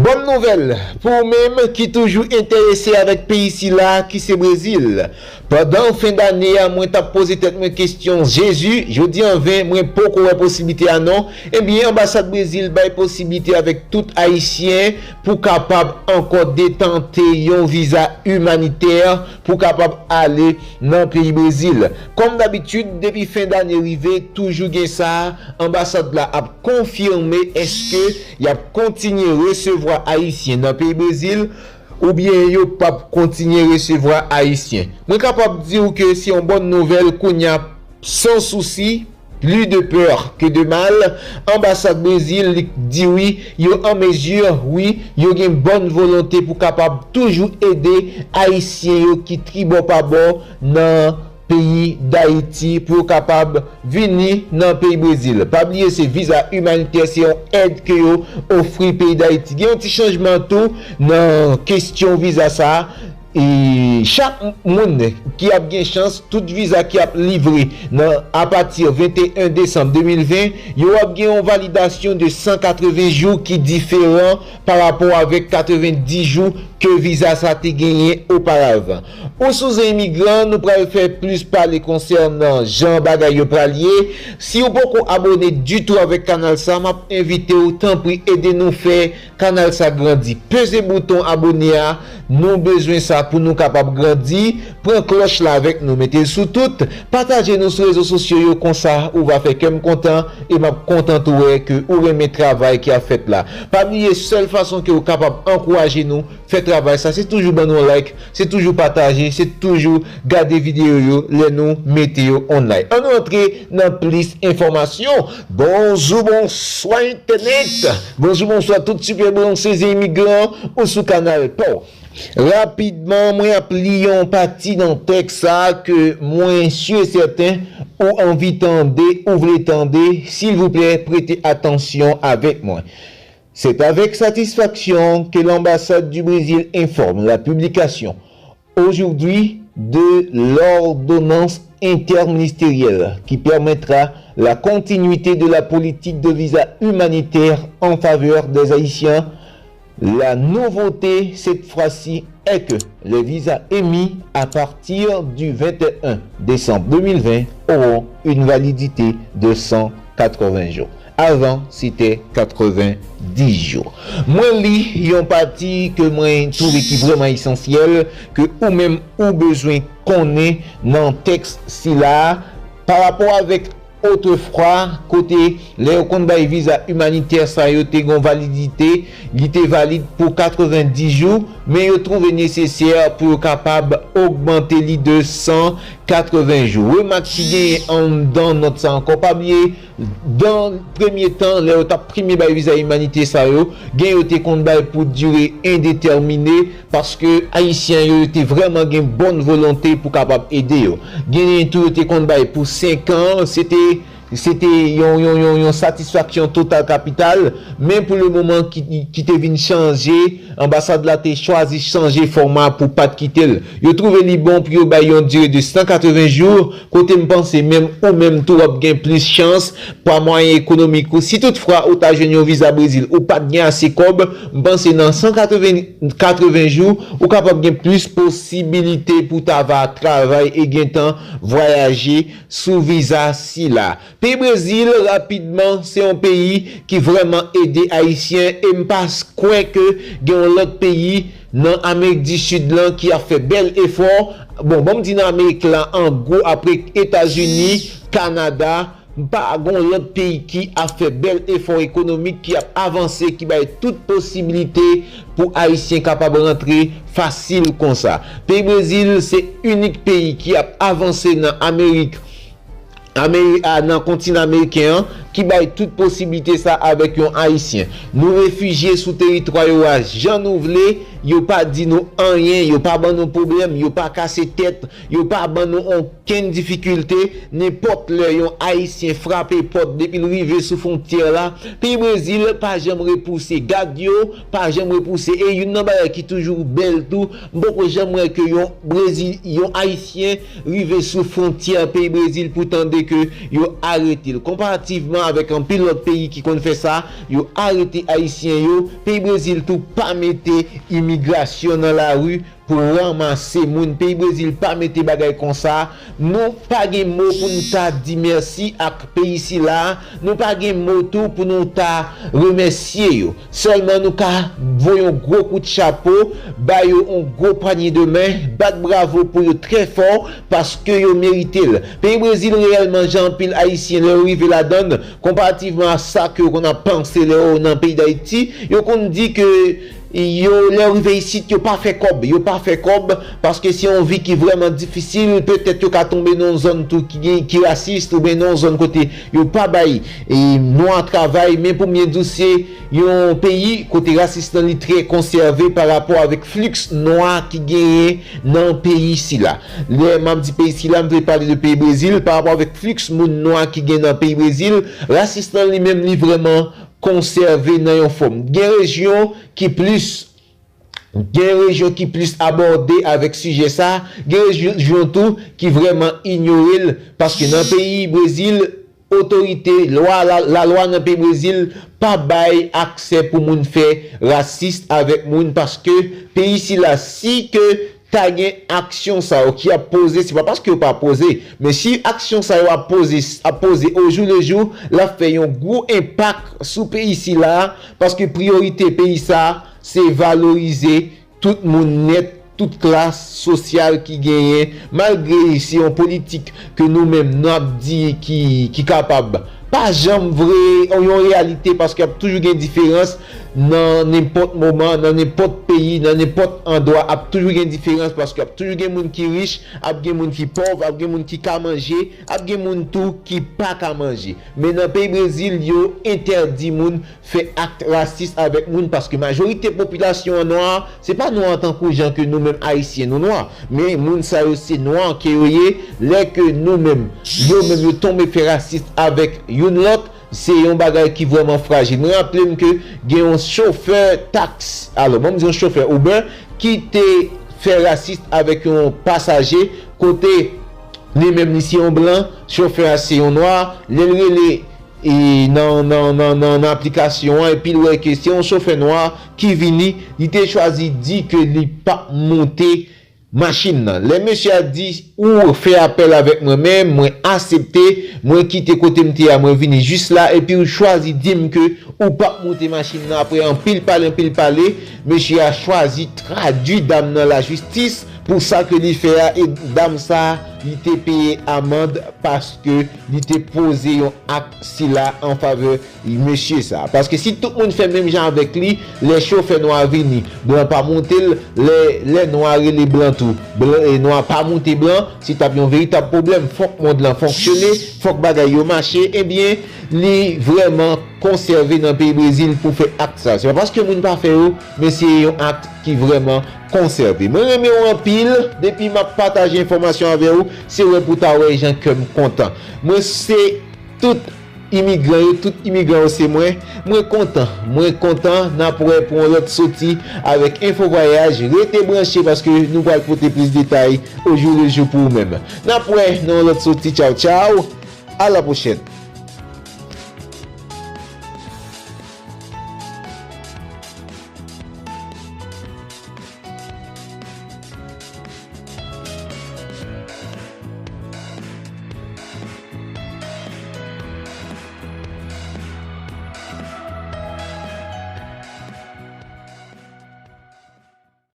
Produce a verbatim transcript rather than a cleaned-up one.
Bòn nouvèl pou ou menm ki toujou enterese avèk peyi sila ki se Brezil. Pandan fen dane a, mwen t ap poze tèt mwen kesyon, Jezi, jodi an ven, mwen poko wè posiblite a non. Ebyen, anbasad Brezil bay posiblite avèk tout Ayisyen pou kapab ankò detante yon viza imanitè pou kapab ale nan peyi Brezil. Kòm dabitid, depi fen dane rive, toujou gen sa, anbasad la ap konfime èske y ap kontinye resevwa Ayisyen nan peyi Brezil, oubyen yo p ap kontinye resevwa Ayisyen. Mwen kapab di w ke se yon bòn nouvèl kounye a, sans souci, plus de peur que de mal, anbasad Brezil li di wi, yo an mezi, wi, yo gen bòn volonte pou kapab toujou ede Ayisyen yo ki tribò pa bò nan peyi Dayiti pou yo kapab vini nan peyi Brezil. Pa bliye se viza imanitè, se yon èd ke yo ofri peyi Dayiti. Gen yon ti chanjman tou nan kesyon viza sa a. E chak moun ki ap gen chans, tout viza ki ap livre nan apati venteyen desanm de mil ven, yo ap gen yon validasyon de san katreven jou ki diferan pa rapò avèk katrevendis jou ke viza sa te genyen oparavan. Ou sou Zen Imigran, nou pral fè plis pale konsènan jan bagay yo pral ye. Si w poko abone ditou avèk kanal sa, m ap envite w, tanpri ede nou fè kanal sa grandi. Peze bouton abone a, nou bezwen sa pou nou kapab grandi. Pran klòch la avèk nou, mete l sou tout. Pataje nou sou rezo sosyo yo, konsa ou va fè kè m kontan e m ap kontan tou wè ke ou renmen travay ki ap fèt la. Pa bliye, sèl fason ke ou kapab ankouraje nou fè travay sa, se toujou ban nou like, se toujou pataje, se toujou gade videyo yo lè nou mete yo online. Ann antre nan plis enfòmasyon. Bonjou, bonswa entènèt. Bonjou, bonswa tout sipè branche Zen Imigran ou sou kanal pa w. Rapidman, mwen ap li yon pati nan tèks sa ke mwen si e sèten ou anvi tande, ou vle tande. Silvouplè, prete atansyon avèk mwen. C'est avec satisfaction que l'ambassade du Brésil informe la publication aujourd'hui de l'ordonnance interministérielle qui permettra la continuité de la politique de visa humanitaire en faveur des Haïtiens. La nouveauté cette fois-ci est que les visas émis à partir du vingt et un décembre deux mille vingt auront une validité de cent quatre-vingts jours. Avan, se te katrevendis jou. Mwen li yon pati ke mwen twouve ki vrèman esansyèl, ke ou menm ou bezwen konnen nan tèks sila a, pa rapò avèk otrefwa, kote lè yo konn bay viza imanitè sa yo te gon validite, li te valid pou katrevendis jou, men yo twouve nesesè pou yo kapab ogmante li de san katreven jou. Remak ki genyen anndan nòt sa ankò, pa bliye, dan premye tan, lè yo t ap premye bay viza imanitè sa yo, gen yo te konn bay pou dire endetèmine, paske Ayisyen yo, yo te vrèman gen bòn volonte pou kapab ede yo. Genyen tou yo te konn bay pou senk an, se te, se te yon, yon, yon, yon satisfaksyon total kapital, men pou le moman ki, ki te vin chanje, anbasad la te chwazi chanje fòma pou pa t kite l. Yo twouve li bon pou yo bay yon dire de san katreven jou, kote m panse menm ou menm tou w ap gen plis chans pa mwayen ekonomik ou. Si toutfwa ou ta jwenn yon viza Brezil, ou pa t gen ase kòb, m panse nan san katreven, katreven jou, ou kapab gen plis posibilite pou ta va travay e gentan vwayaje sou viza sila. Peyi Brezil, rapidman, se yon peyi ki vrèman ede Ayisyen e m pa s-, kwè ke gen yon lòt peyi nan Amerik di Sid lan ki ap fè bèl efò. Bon, ban m di nan Amerik la, an gwo, apre Etazini, Kanada, m pa gon lòt peyi ki ap fè bèl efò ekonomik, ki ap avanse, ki bay tout posiblite pou Ayisyen kapab rantre fasil konsa. Peyi Brezil, se inik peyi ki ap avanse nan Amerik Ameri-, a, nan kontinan ameriken an, ki bay tout posiblite sa avèk yon Ayisyen. Nou refijye sou teritwa yo a jan nou vle, yo pa di nou anyen, yo pa ban nou pwoblèm, yo pa kase tèt, yo pa ban nou onkenn difikilte. Nenpòt lè yon Ayisyen frape pòt, depi l rive sou fwontyè la, peyi Brezil pa janm repouse gad yo, pa janm repouse. E youn nan bagay ki toujou bèl tou, m poko janm wè ke yon Brezil, yon Ayisyen rive sou fwontyè peyi Brezil pou tande ke yo arete l. Konparativman avèk anpil lòt peyi ki konn fè sa, yo arete Ayisyen yo. Peyi Brezil tou pa mete imigrasyon nan lari pou ranmase moun. Peyi Brezil pa mete bagay konsa. Nou pa gen mo pou n ta di mèsi ak peyi sila. Nou pa gen mo tou pou nou ta remèsye yo. Sèlman nou ka voye yon gwo kout chapo, ba yo yon gwo pwanye de men, bat bravo pou yo trè fò, paske yo merite l. Peyi Brezil reyèlman, jan anpil Ayisyen lè yo rive ladan l, konparativman a sa ke yo konn ap panse lè yo nan peyi Dayiti, yo konn di ke yo, lè yo rive isit, yo pa fè kòb, yo pa fè kòb, paske se yon vi ki vrèman difisil. Petèt yo ka tonbe nan yon zòn tou ki gen, ki rasis, oubyen nan yon zòn kote yo pa bay e nwa travay. Men pou m byen di w, se yon peyi kote rasis lan li trè konsève pa rapò avèk fliks nwa ki genyen nan peyi sila. Lè m ap di peyi sila, m vle pale de peyi Brezil. Pa rapò avèk fliks moun nwa ki gen nan peyi Brezil, rasis lan li menm li vrèman konsève nan yon fòm. Gen rejyon ki plis, gen rejyon ki plis abòde avèk sijè sa, gen rejyon tou ki vrèman inyore l, paske nan peyi Brezil, otorite, lwa, la, lalwa nan peyi Brezil pa bay aksè pou moun fè rasis avèk moun, paske peyi sila, si ke ta gen aksyon sa yo ki ap poze, se pa paske yo pa poze, men si aksyon sa yo ap poze, ap poze au jour le jour, l ap fè yon gwo enpak sou peyi sila, paske priyorite peyi sa, se valorize tout moun nèt, tout klas sosyal ki genyen, malgre se yon politik ke nou menm n ap di ki, ki kapab pa janm vre yon reyalite, paske ap toujou gen diferans nan nenpòt moman, nan nenpòt peyi, nan nenpòt andwa, ap toujou gen diferans, paske ap toujou gen moun ki rich, ap gen moun ki pòv, ap gen moun ki ka manje, ap gen moun tou ki pa ka manje. Men nan peyi Brezil, yo entèdi moun fè akt rasis avèk moun, paske majorite popilasyon an nwa, se pa nwa tankou jan ke nou menm Ayisyen nou nwa, men moun sa yo se nwa ke yo ye. Lè ke nou menm, yo menm yo tonbe fè rasis avèk youn lòt, se yon bagay ki vrèman frajil. Mwen raple m ke gen yon chofè taks, alò, ban m di yon chofè Uber ki te fè rasis avèk yon pasaje, kote li menm li se yon blan, chofè a se yon nwa, lè l rele e nan, nan, nan, nan, nan aplikasyon an, epi l wè ke se yon chofè nwa ki vini, li te chwazi di ke li p ap monte machin nan. Lè mesye a di, "Ou fè apèl avèk mwen menm, mwen aksepte, mwen kite kote m te a, mwen vini jis la, epi ou chwazi di m ke ou p ap monte machin nan." Apre anpil pale, anpil pale, mesye a chwazi tradui dam nan lajistis pou sa ke li fè a, e dam sa, li te peye amann paske li te poze yon akt sila an favè mesye sa. Paske si tout moun fè menm jan avèk li, lè chofè nwa vini, blan pa monte l, lè, lè nwa rele blan tou, blan, e nwa pa monte blan, se t ap yon veritab pwoblèm. Fòk mond lan fonksyone, fòk bagay yo mache, ebyen, li vrèman konsève nan peyi Brezil pou fè akt sa. Se pa paske moun pa fè yo, men se yon akt ki vrèman konsève. Mwen renmen w anpil, depi m ap pataje enfòmasyon avè w, se wè pou ta wè jan kè m kontan. Mwen se tout imigran yo, tout imigran yo se mwen. Mwen kontan, mwen kontan. N ap wè pou yon lòt soti avèk Enfo Vwayaj. Rete branche paske nou pral pote plis detay au jour le jour pou ou menm. N ap wè nan yon lòt soti. Tchaw, tchaw. À la prochaine.